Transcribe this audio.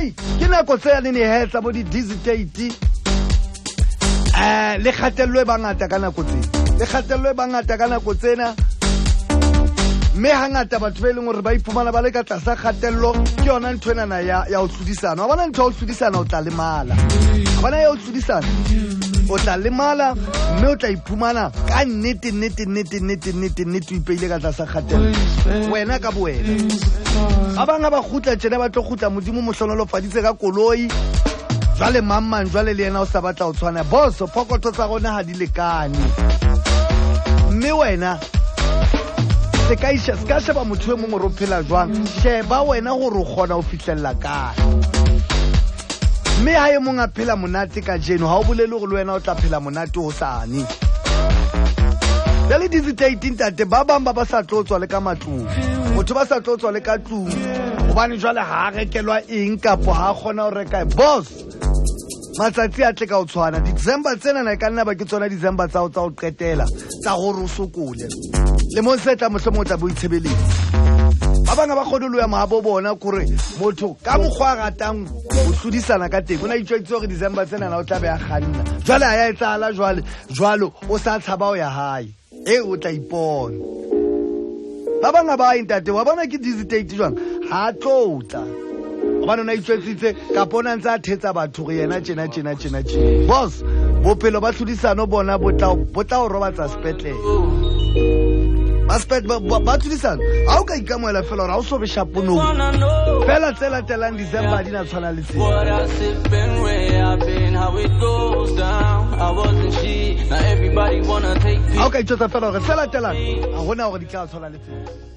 Hei, ke nako tse yaneng he tsa bo di-disitate, le kgatello e bangata ka nako tsena, le kgatello e bangata ka nako tsena. Mme hangata batho ba e leng hore ba iphumana ba le ka tlasa kgatello ke yona ntho enana ya ho hlodisana. Wa bona ntho ya ho hlodisana, o tla lemala. Wa bona ya ho hlodisana, o tla lemala, mme o tla iphumana ka nnete, nnete, nnete, nnete, nnete, nnete o ipeile ka tlasa kgatello wena ka bowena. Ba bang ha ba kgutla tjena, ba tlo kgutla Modimo mo hlohonolofaditse ka koloi. Jwale mang mang jwale le yena o sa batla ho tshwana. Boss, pokotho tsa rona ha di lekane. Mme wena se ka isha, se ka sheba motho e mong hore o phela jwang. Sheba wena hore o kgona ho fihlella kae. Mme ha e mong a phela monate kajeno, ha o bolele hore le wena o tla phela monate hosane. Jwale disitate ntate, ba bang ba ba sa tlo tswa le ka matlong. Motho ba sa tlo tswa le ka tlung. Hobane jwale ha a rekelwa eng kapo ha a kgona ho reka eng. Boss, matsatsi a tle ka ho tshwana. December tsena na e ka nna ba ke tsona December tsa ho tsa ho qetela, tsa hore o sokole. Lemong se tlang mohlomong o tla bo itshebeletse. Ba bang ha ba kgone ho ya mahabo bona kore motho ka mokgwa a ratang ho hlodisana ka teng, o na itjwetsitse hore December tsena na o tla be a kganna. Jwale ha ya etsahala jwale, jwalo o sa tshaba ho ya hae. E o tla ipona. Ba bang ha ba ye ntate, wa bona ke disitate jwang? Ha a tlo tla. Hobane o na itjwetsitse kapa o na ntse a thetsa batho hore yena tjena, tjena, tjena, tjena. Boss, bophelo ba tlhodisano bona bo tla o robatsa sepetlele. Ba ba tlhodisano, ha o ka ikamohela fela hore ha o so be shaponong. Fela tse latelang December di na tshwana le tsena. What I sippin', where I've been, how it goes down. I wasn't she, now everybody wanna take Ha o ka itjwetsa fela hore tse latelang, ha hona hore di tla tshwana le tsena.